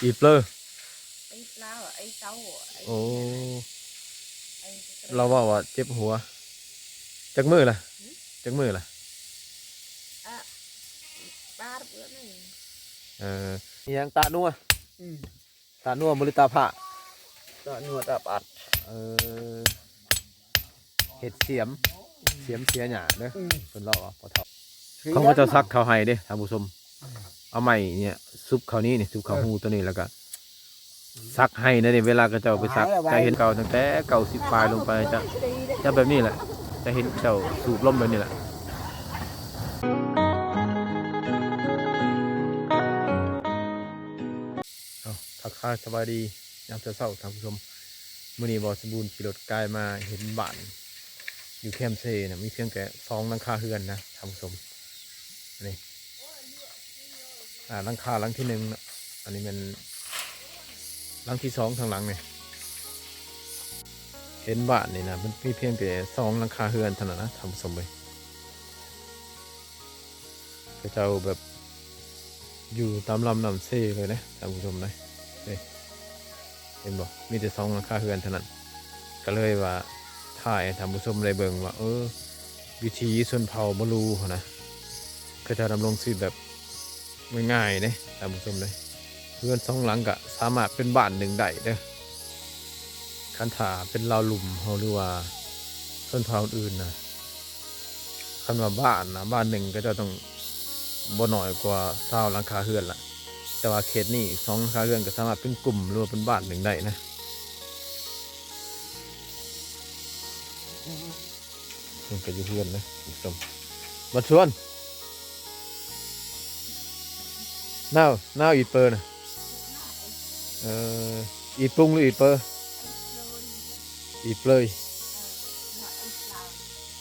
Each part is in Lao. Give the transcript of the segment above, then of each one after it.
ອີກເລີ ອີກແລ້ວ ໄອ້ເຕົ້າ ໄອ້ ໂອ້ ໄອ້ ລາວເວົ້າວ່າເຈັບຫົວ. ຈັກມື້ລະ? ຫື? ຈັກມື້ລະ? ອະ ປາດເບິ່ງ. ເອີ ອີຫຍັງ ຕານົວ? ອືມ ຕານົວບໍ່ ຫຼືຕາພ້າ? ຕານົວຕາປາດ. ເອີ ເຮັດສຽມ ສຽມເສຍຫຍ້າເດີ. ອືມ ເພິ່ນເວົ້າວ່າພໍ່ເຖົ້າ ຂອງເຂົາເຈົ້າສັກເຂົ້າໃຫ້ເດ້ທ່ານຜູ້ຊົມ. ເອົາໄມ້ນີ້ສຸບເຂົ້ານີ້ ນີ້ສຸບເຂົ້າຮູໂຕນີ້ ແລ້ວກໍສັກໃຫ້ນະເດ້. ເວລາເຂົາເຈົ້າໄປສັກ ຈະເຫັນເກົ່າຕັ້ງແຕ່ເກົ້າສິບປາຍລົງໄປ ຈະ ຈະແບບນີ້ແຫຼະ ຈະເຫັນເຂົາເຈົ້າສູບລົມແບບນີ້ແຫຼະ. ເອົາ ທັກທາຍສະບາຍດີຍາມເຊົ້າໆ ທ່ານຜູ້ຊົມ. ມື້ນີ້ບ່າວສົມບູນຂີ່ລົດກາຍມາເຫັນບ້ານຢູ່ແຄມເຊນະ ມີພຽງແຕ່ສອງຫຼັງຄາເຮືອນນະທ່ານຜູ້ຊົມ. ນີ້ ອ່າ ຫຼັງຄາຫຼັງທີໜຶ່ງເນາະ ອັນນີ້ແມ່ນຫຼັງທີສອງທາງຫຼັງນີ້. ເຫັນບ້ານນີ້ນະ ມັນມີພຽງແຕ່ສອງຫຼັງຄາເຮືອນເທົ່ານັ້ນນະທ່ານຜູ້ຊົມເອີຍ. ເຂົາເຈົ້າແບບຢູ່ຕາມລຳນ້ຳເຊເລີຍເດ້ທ່ານຜູ້ຊົມເອີຍ. ເຫັນບໍ່? ມີແຕ່ສອງຫຼັງຄາເຮືອນເທົ່ານັ້ນ. ກໍເລີຍວ່າຖ່າຍໃຫ້ທ່ານຜູ້ຊົມໄດ້ເບິ່ງວ່າ ເອີ ວິຖີຊົນເຜົ່າມະລູຫັ້ນນະ ເຂົາເຈົ້າດຳລົງຊີວິດແບບງ່າຍໆເດ້ທ່ານຜູ້ຊົມເອີຍ. ເຮືອນສອງຫຼັງກໍສາມາດເປັນບ້ານໜຶ່ງໄດ້ເດີ. ຄັນຖ້າເປັນລາວລຸ່ມເຮົາ ຫຼືວ່າຊົນເຜົ່າອື່ນນະ ຄັນວ່າບ້ານນະ ບ້ານໜຶ່ງເຂົາເຈົ້າຕ້ອງບໍ່ໜ້ອຍກວ່າຊາວຫຼັງຄາເຮືອນລະ. ແຕ່ວ່າເຂດນີ້ສອງຫຼັງຄາເຮືອນກໍສາມາດເປັນກຸ່ມ ຫຼືວ່າເປັນບ້ານໜຶ່ງໄດ້ນະ. ເພິ່ນກໍຢູ່ເຮືອນນະ ທ່ານຜູ້ຊົມ. ບັດຊວນ ນາວ ນາວອີເປີນະ? ເອີ ອີປຸງ ຫຼື ອີເປີ? ອີເປີຍ.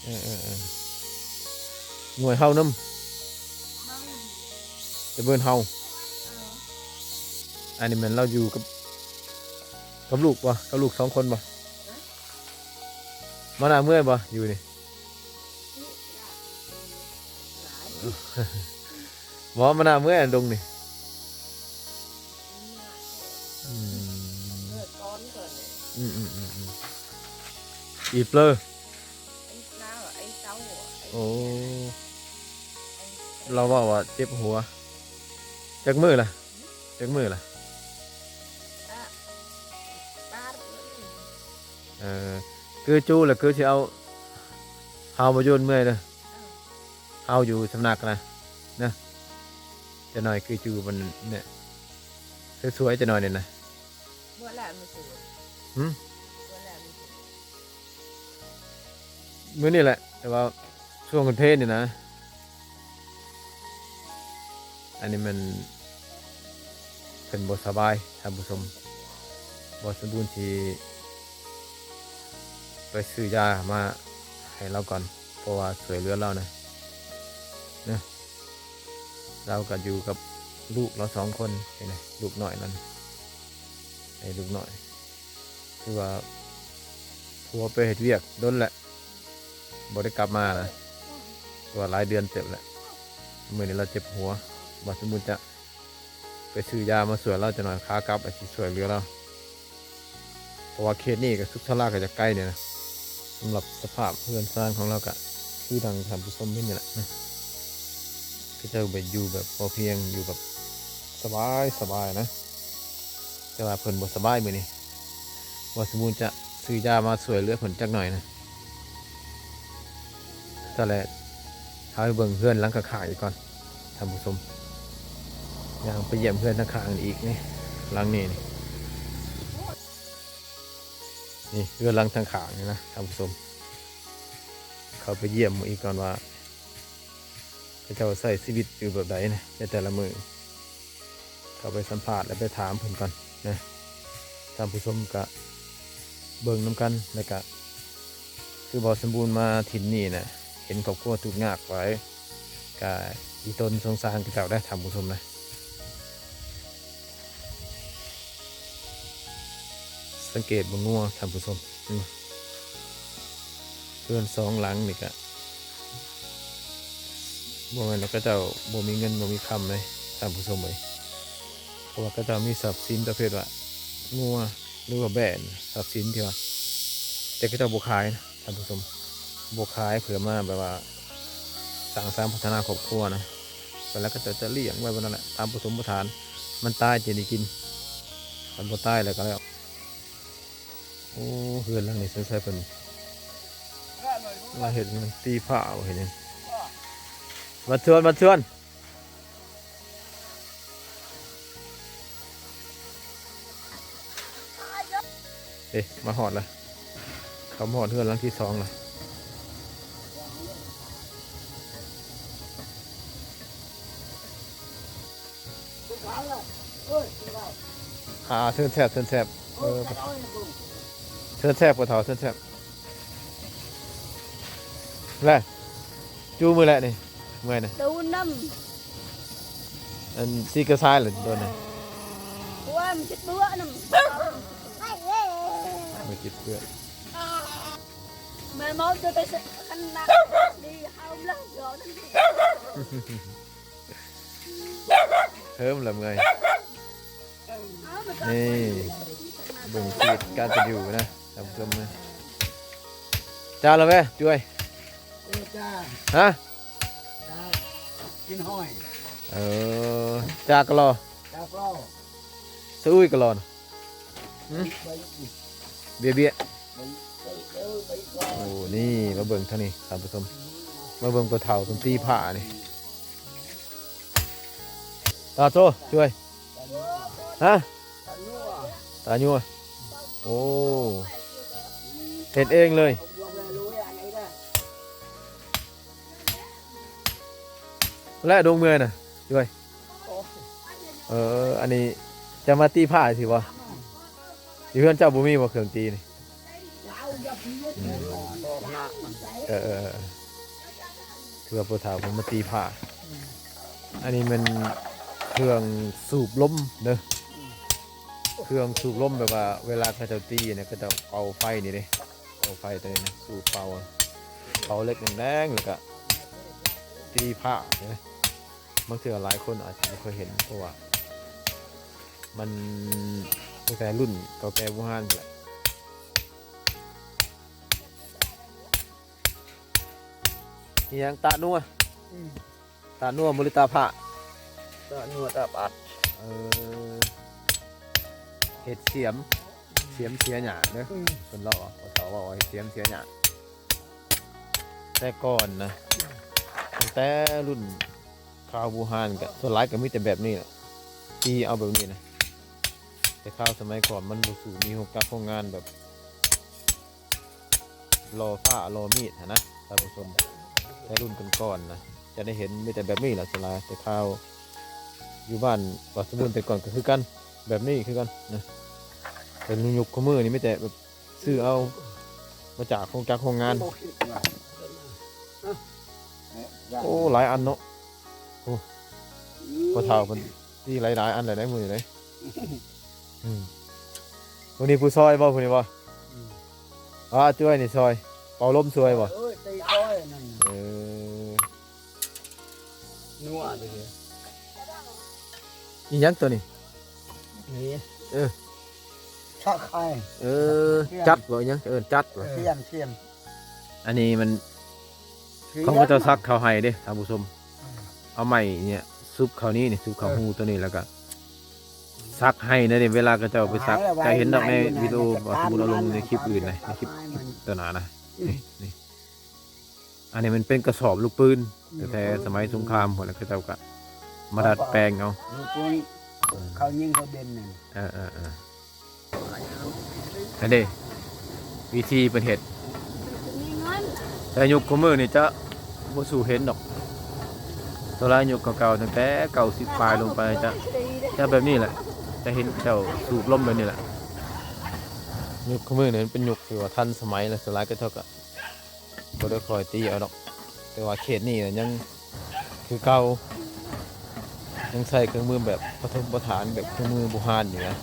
ເອີໆໆ ໜ່ວຍເຮົານຳ ແຕ່ເບິ່ນເຮົາ. ອັນນີ້ແມ່ນລາວຢູ່ກັບ ກັບລູກບໍ່? ກັບລູກສອງຄົນບໍ່? ມາໜ້າເມື່ອຍບໍ່ ຢູ່ນີ້? ບໍ່ ມາໜ້າເມື່ອຍ ດົງນີ້. ອືມ ອືມໆໆໆ ອີເປີ. ໂອ້ ລາວເວົ້າວ່າເຈັບຫົວ. ຈັກມື້ລະ? ຈັກມື້ລະ? ເອີ ຄືຈູລະ ຄືຊິເອົາ ເຮົາບໍ່ຢູ່ເມື່ອຍເດີ ເຮົາຢູ່ສຳນັກນະ ນະ. ຈັກໜ້ອຍຄືຈູມັນ ນີ້ ສວຍໆ ຈັກໜ້ອຍນີ້ນະ. ມື້ແລກມື້ສຸດ ຫື? ມື້ແລກມື້ສຸດ ມື້ນີ້ແຫຼະ ແຕ່ວ່າຊ່ວງເພນນີ້ນະ. ອັນນີ້ມັນ ເພິ່ນບໍ່ສະບາຍທ່ານຜູ້ຊົມ. ບ່າວສົມບູນຊິໄປຊື້ຢາມາໃຫ້ລາວກ່ອນ ເພາະວ່າຊ່ວຍເຫຼືອລາວນະ ນະ. ລາວກໍຢູ່ກັບລູກລາວສອງຄົນ ເຫັນໄໝ ລູກນ້ອຍນັ້ນ ໄອ້ລູກນ້ອຍ ຄືວ່າຜົວໄປເຮັດວຽກດົນແຫຼະ ບໍ່ໄດ້ກັບມານະ ວ່າຫຼາຍເດືອນເຕີບແຫຼະ. ມື້ນີ້ລາວເຈັບຫົວ ບ່າວສົມບູນຈະໄປຊື້ຢາມາຊ່ວຍລາວຈັກໜ້ອຍ ຂາກັບອາດຊິຊ່ວຍເຫຼືອລາວ. ເພາະວ່າເຂດນີ້ກໍສຸກສາລາກໍຈະໄກນີ້ນະ. ສຳລັບສະພາບເຮືອນຊານຂອງລາວກໍຄືດັ່ງທ່ານຜູ້ຊົມເຫັນນີ້ແຫຼະນະ ເຂົາເຈົ້າໄປຢູ່ແບບພໍພຽງ ຢູ່ແບບສະບາຍໆນະ. ແຕ່ວ່າເພິ່ນບໍ່ສະບາຍມື້ນີ້ ບ່າວສົມບູນຈະຊື້ຢາມາຊ່ວຍເຫຼືອເພິ່ນຈັກໜ້ອຍນະ. ຕອນແລກ ພາໄປເບິ່ງເຮືອນຫຼັງຂ້າງໆອີກກ່ອນທ່ານຜູ້ຊົມ. ຍ່າງໄປຢ້ຽມເຮືອນທາງຂ້າງນີ້ອີກນີ້ ຫຼັງນີ້ນີ້ ນີ້ເຮືອນຫຼັງທາງຂ້າງນີ້ນະທ່ານຜູ້ຊົມ. ເຂົ້າໄປຢ້ຽມເບິ່ງອີກກ່ອນວ່າ ເຂົາເຈົ້າໃຊ້ຊີວິດຢູ່ແບບໃດນະ ໃນແຕ່ລະມື້. ເຂົ້າໄປສຳພາດ ແລະ ໄປຖາມເພິ່ນກ່ອນນະ. ທ່ານຜູ້ຊົມກະເບິ່ງນຳກັນ ແລ້ວກະ ຄືບ່າວສົມບູນມາຖິ່ນນີ້ນະ ເຫັນຄອບຄົວທຸກຍາກຫຼາຍ ກະອີຕົນສົງສານເຂົາເຈົ້າໄດ໋ທ່ານຜູ້ຊົມນະ. ສັງເກດເບິ່ງງົວທ່ານຜູ້ຊົມ ເຫັນບໍ່? ເຮືອນສອງຫຼັງນີ້ກະ ບໍ່ແມ່ນວ່າເຂົາເຈົ້າບໍ່ມີເງິນບໍ່ມີຄຳເດ້ທ່ານຜູ້ຊົມເອີຍ. ເພາະວ່າເຂົາເຈົ້າມີຊັບສິນປະເພດວ່າງົວ ຫຼືວ່າແບ້ ຊັບສິນທີ່ວ່າ ແຕ່ເຂົາເຈົ້າບໍ່ຂາຍນະທ່ານຜູ້ຊົມ ບໍ່ຂາຍເພື່ອມາແບບວ່າສ້າງສານພັດທະນາຄອບຄົວນະ ແລ້ວເຂົາເຈົ້າຈະລ້ຽງໄວ້ແບບນັ້ນແຫຼະ ຕາມປະສົມປະຖານ ມັນຕາຍຈຶ່ງໄດ້ກິນ ຄັນບໍ່ຕາຍແລ້ວກໍແລ້ວ. ໂອ້ ເຮືອນຫຼັງນີ້ສົງໄສເພິ່ນມາເຮັດຫຍັງ ຕີພ້າບໍ່ ເຮັດຫຍັງ ມາຊວນ ມາຊວນ. ເອີ ມາຮອດລະ ເຂົ້າມາຮອດເຮືອນຫຼັງທີສອງລະ. ອ່າ ເຊີນແຊບ ເຊີນແຊບ ເອີ ເຊີນແຊບ ພໍ່ເຖົ້າ ເຊີນແຊບ. ແລະ ຈູມືແລະນີ້ ເມື່ອຍນະ ໂດນນຳ ອັນ ສີກະຊາຍລະໂດນນະ ວ່າມັນຊິເບື່ອນຳ ມັນຊິເບື່ອ ແມ່ເມົາຈະໄປຄັນນະ ດີເຮົາລະດອກນັ້ນ ເຮີ້ມລະເມື່ອຍ. ນີ້ ເບິ່ງຊີວິດການເປັນຢູ່ນະທ່ານຜູ້ຊົມນະ. ຈ້າລະແວ ຈວຍ ເອີ ຈ້າ ຮະ ຈ້າ ກິນຫອຍ ເອີ ຈ້າກະລໍ ຈ້າກະລໍ ສະອຸ້ຍກະລໍນະ. ຫືມ ເບຍ ເບຍ ໂອ້ ນີ້ມາເບິ່ງທາງນີ້ທ່ານຜູ້ຊົມ ມາເບິ່ງພໍ່ເຖົ້າເພິ່ນຕີພ້ານີ້ ຕາໂຕ ຊ່ວຍ ຮະ ຕາຍົວ ໂອ້ ເຮັດເອງເລີຍ. ແລະ ດົງເມື່ອຍນະ ຈວຍ ເອີ ອັນນີ້ຈະມາຕີພ້າຊິບໍ່? ຢູ່ເຮືອນເຈົ້າບໍ່ມີບໍ່ເຄື່ອງຕີນີ້? ອືມ ເອີ ເອີ ເອີ ເພື່ອຜູ້ເຖົ້າເພິ່ນມາຕີພ້າ. ອັນນີ້ແມ່ນເຄື່ອງສູບລົມເດີ ເຄື່ອງສູບລົມ ແບບວ່າເວລາເຂົາເຈົ້າຕີນະ ເຂົາເຈົ້າເປົ່າໄຟນີ້ເດ້. ເອົາໄຟໂຕນີ້ນະ ສູບເປົ່າ ເປົ່າເຫຼັກແດງໆ ແລ້ວກະຕີພ້າເຫັນໄໝ? ບາງເທື່ອຫຼາຍຄົນອາດຈະບໍ່ເຄີຍເຫັນ ເພາະວ່າມັນຕັ້ງແຕ່ລຸ້ນເກົ່າແກ່ບູຮານພຸ້ນແຫຼະ. ອີຫຍັງ ຕານົວ? ອືມ. ຕານົວບໍ່ ຫຼື ຕາພ້າ? ຕານົວ ຕາບອັດ. ເອີ ເຮັດສຽມ ສຽມເສຍຫຍ້າເດີ. ອືມ ເພິ່ນເວົ້າ ພໍ່ເຖົ້າເວົ້າວ່າເຮັດສຽມເສຍຫຍ້າ. ແຕ່ກ່ອນນະ ອືມ ຕັ້ງແຕ່ລຸ້ນຄາວບູຮານກະ ສ່ວນຫຼາຍກະມີແຕ່ແບບນີ້ແຫຼະ ຕີເອົາແບບນີ້ນະ. ແຕ່ຄາວສະໄໝກ່ອນມັນບໍ່ສູ່ມີໂຮງຈັກໂຮງງານແບບ ຫຼໍ່ຟ້າຫຼໍ່ມີດຫັ້ນນະທ່ານຜູ້ຊົມ. ແຕ່ລຸ້ນກ່ອນໆນະ ຈະໄດ້ເຫັນມີແຕ່ແບບນີ້ແຫຼະສ່ວນຫຼາຍ. ແຕ່ຄາວຢູ່ບ້ານບາດສະບູນແຕ່ກ່ອນກະຄືກັນ ແບບນີ້ຄືກັນນະ. ແຕ່ຍຸກຄູ່ມື້ນີ້ມີແຕ່ແບບຊື້ເອົາມາຈາກໂຮງຈັກໂຮງງານ. ໂອ້ ຫຼາຍອັນເນາະ. ໂອ້ ພໍ່ເຖົ້າເພິ່ນ ຕີຫຼາຍໆອັນແລ້ວໄດ໋ມື້ນີ້ໄດ໋. ອືມ ຜູ້ນີ້ຜູ້ຊ່ອຍບໍ່ ຜູ້ນີ້ບໍ່? ອືມ ອາ ຈ້ວຍນີ້ຊ່ອຍ ເປົ່າລົມຊ່ວຍບໍ່? ເອີ ຕີຊ່ອຍນັ້ນ. ເອີ ນົວເດ້. ອີຫຍັງໂຕນີ້? ນີ້ ເອີ ຊັກໄຫ້. ເອີ ຈັດບໍ່? ອີຫຍັງ ເອີ້ນຈັດບໍ່? ສຽມ ສຽມ. ອັນນີ້ມັນ ຂອງເຂົາເຈົ້າຊັກເຂົ້າໄຮ່ເດ້ທ່ານຜູ້ຊົມ. ເອົາໄມ້ນີ້ສຸບເຂົ້ານີ້ ສຸບເຂົ້າຮູໂຕນີ້ ແລ້ວກະຊັກໄຮ່ເດ້. ເວລາເຂົາເຈົ້າໄປຊັກ ຈະເຫັນດອກໃນວິດີໂອ ວ່າສົມມຸດເອົາລົງໃນຄລິບອື່ນນະ ໃນຄລິບໂຕໜ້ານະ. ນີ້ ນີ້ ອັນນີ້ມັນເປັນກະສອບລູກປືນ ແຕ່ສະໄໝສົງຄາມພຸ້ນ ແລ້ວເຂົາເຈົ້າກະມາດັດແປງເອົາ. ລູກປືນ ເຂົາຍິງເຂົາເບັນນັ້ນ. ເອີ ເອີ ເອີ. ອັນນີ້ວິທີເພິ່ນເຮັດ. ແຕ່ຍຸກຄູ່ມື້ນີ້ຈະບໍ່ສູ່ເຫັນດອກ. ສ່ວນຫຼາຍຍຸກເກົ່າໆ ຕັ້ງແຕ່ເກົ້າສິບປາຍລົງໄປ ຈະ ຈະແບບນີ້ແຫຼະ ຈະເຫັນເຂົາເຈົ້າສູບລົມແບບນີ້ແຫຼະ. ຍຸກຄູ່ມື້ນີ້ມັນເປັນຍຸກທີ່ວ່າທັນສະໄໝແລ້ວ ສ່ວນຫຼາຍເຂົາເຈົ້າກະ ບໍ່ໄດ້ຄ່ອຍຕີເອົາດອກ. ແຕ່ວ່າເຂດນີ້ນະຍັງຄືເກົ່າ ຍັງໃຊ້ເຄື່ອງມືແບບປະຖົມປະຖານ ແບບເຄື່ອງມືບູຮານຢູ່ນະ.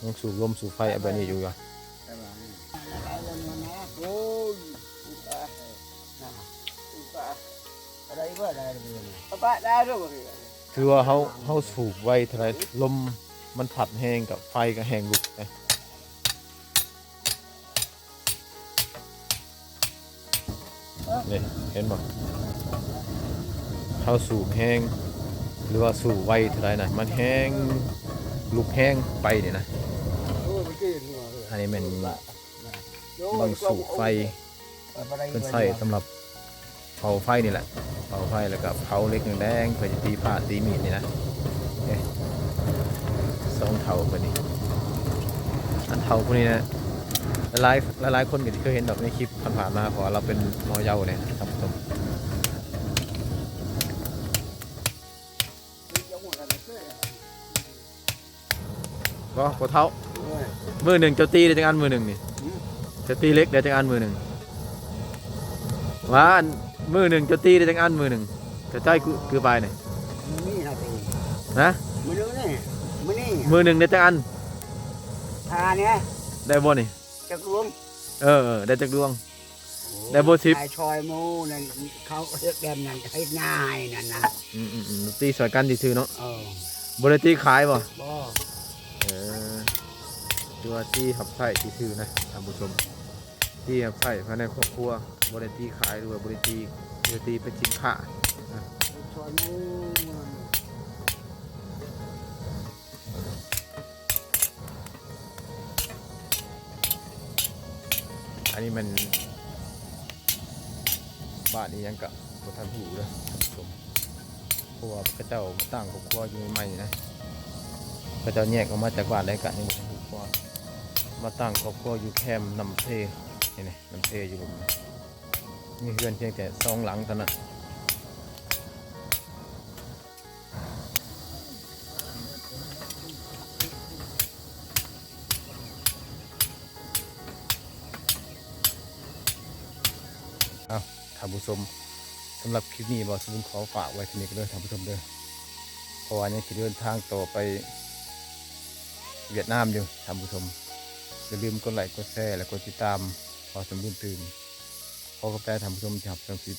ຍັງສູບລົມສູບໄຟເອົາແບບນີ້ຢູ່. ໂອ້ຍ ໄດ້ບໍ່ ໄດ້ບໍ່? ຄືວ່າເຮົາ ເຮົາສູບໄວເທົ່າໃດ ລົມມັນພັດແຮງ ກໍໄຟກໍແຮງລຸກເດ້. ນີ້ ເຫັນບໍ່? ເຮົາສູບແຮງ ຫຼືວ່າສູບໄວເທົ່າໃດນະ ມັນແຮງ ລຸກແຮງໄຟນີ້ນະ. ອັນນີ້ແມ່ນບັ້ງສູບໄຟ ເພິ່ນໃຊ້ສຳລັບເຜົາໄຟນີ້ແຫຼະ ເຜົາໄຟ ແລ້ວກໍເຜົາເຫຼັກແດງໆ ເພື່ອຈະຕີຜ້າຕີມີດນີ້ນະ. ເອີ ສອງເຖົ້າເພິ່ນນີ້ ອັນເຖົ້າຜູ້ນີ້ນະ ຫຼາຍໆ ຫຼາຍໆຄົນກໍຊິເຄີຍເຫັນດອກໃນຄລິບຜ່ານໆມາ ເພາະວ່າລາວເປັນໝໍເຍົາເດ້ທ່ານຜູ້ຊົມ. ບໍ່ ພໍ່ເຖົ້າ ມື້ໜຶ່ງເຈົ້າຕີໄດ້ຈັກອັນມື້ໜຶ່ງນີ້? ຫືມ? ເຈົ້າຕີເຫຼັກໄດ້ຈັກອັນມື້ໜຶ່ງ? ວ່າ ມື້ໜຶ່ງເຈົ້າຕີໄດ້ຈັກອັນມື້ໜຶ່ງ? ເຈົ້າຈ່າຍຄືປາຍນີ້? ມື້ນີ້ນະຕີ ຮະ? ມື້ໜຶ່ງນີ້ ມື້ນີ້ ມື້ໜຶ່ງໄດ້ຈັກອັນ? ພານີ້ ໄດ້ບໍ່ນີ້? ຈັກດວງ? ເອີ ເອີ ໄດ້ຈັກດວງ? ໂອ້ ໄດ້ບໍ່ສິບ? ຂາຍຊ່ອຍໝູ່ນັ້ນ ເຂົາເຮັດແບບນັ້ນ ເຮັດນາໃຫ້ນັ້ນນະ. ອືມໆໆ ຕີຊ່ອຍກັນຊື່ໆເນາະ. ເອີ ບໍ່ໄດ້ຕີຂາຍບໍ່? ບໍ່. ເອີ ຖືວ່າຕີຮັບໃຊ້ຊື່ໆນະທ່ານຜູ້ຊົມ ຕີຮັບໃຊ້ພາຍໃນຄອບຄົວ ບໍ່ໄດ້ຕີຂາຍ ຫຼືວ່າບໍ່ໄດ້ຕີ ບໍ່ໄດ້ຕີເປັນສິນຄ້ານະ. ຊ່ອຍໝູ່ນັ້ນ. ອັນນີ້ແມ່ນບ້ານອີ່ຫຍັງກະບໍ່ທັນຮູ້ເດີທ່ານຜູ້ຊົມ ເພາະວ່າເຂົາເຈົ້າມາຕັ້ງຄອບຄົວຢູ່ໃໝ່ໆນະ ເຂົາເຈົ້າແຍກອອກມາຈາກບ້ານໃດກະຍັງບໍ່ທັນຮູ້ ເພາະວ່າມາຕັ້ງຄອບຄົວຢູ່ແຄມນ້ຳເຊ ນີ້ນະ ນ້ຳເຊຢູ່ລຸ່ມ ມີເຮືອນພຽງແຕ່ສອງຫຼັງເທົ່ານັ້ນ. ເອົ້າ ທ່ານຜູ້ຊົມ ສຳລັບຄລິບນີ້ ບ່າວສະບຸນຂໍຝາກໄວ້ເທົ່ານີ້ກ່ອນເດີທ່ານຜູ້ຊົມເດີ ເພາະວ່າຍັງຊິເດີນທາງຕໍ່ໄປຫວຽດນາມຢູ່ທ່ານຜູ້ຊົມ. ຢ່າລືມກົດໄລ້ ກົດແຊ ແລະ ກົດຕິດຕາມບ່າວສະບຸນຕື່ມ. ຂໍຂອບໃຈທ່ານຜູ້ຊົມທີ່ຮັບຊົມຄລິບ